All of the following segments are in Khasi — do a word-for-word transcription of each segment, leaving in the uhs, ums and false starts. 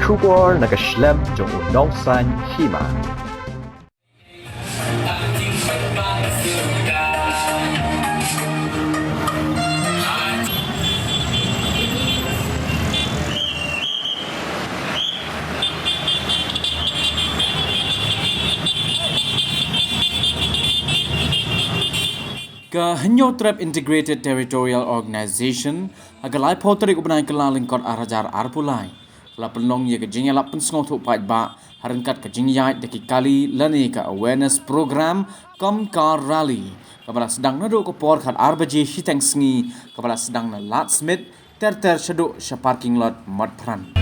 Khubor na ka shlem jong u nongsan hima. Ka Hynñiewtrep Integrated Territorial Organization ha ka laiphew tarik u bnai Kyllalyngkot arhajar arphew lai ka la pynlong ïa ka jingïalap pynsngewthuh paidbah ha ryngkat ka jingïaid da ki kali lane ka awareness program kum ka rally, kaba la sdang naduh ka por khatar baje shiteng sngi, kaba la sdang na Lad Smit ter ter shaduh sha parking lot Motphran.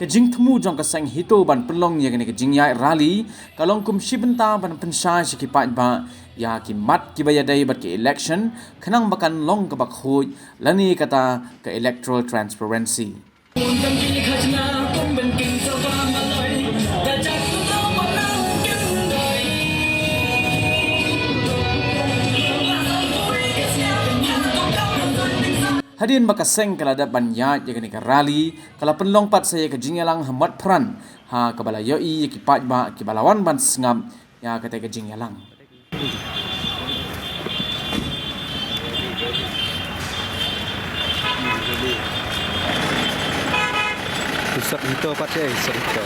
Ka jingthmu jong ka seng HITO ban pynlong ïa kane ka jingïaid rally ka long kum shi bynta ban pynshai sha ki paidbah ïa ki mat kiba ïadei bad ka election, khnang ba kan long kaba khuid lane kata ka electoral transparency. Hadien ba ka seng ka la dep ban ïaid ïa kane ka rally, ka la pynlong pat sa ïa ka jingïalang ha Motphran, ha kaba la ïohi ïa ki paidbah kiba la wan ban sngap ïa kata ka jingïalang. Usap HITO pat, eh, usap HITO.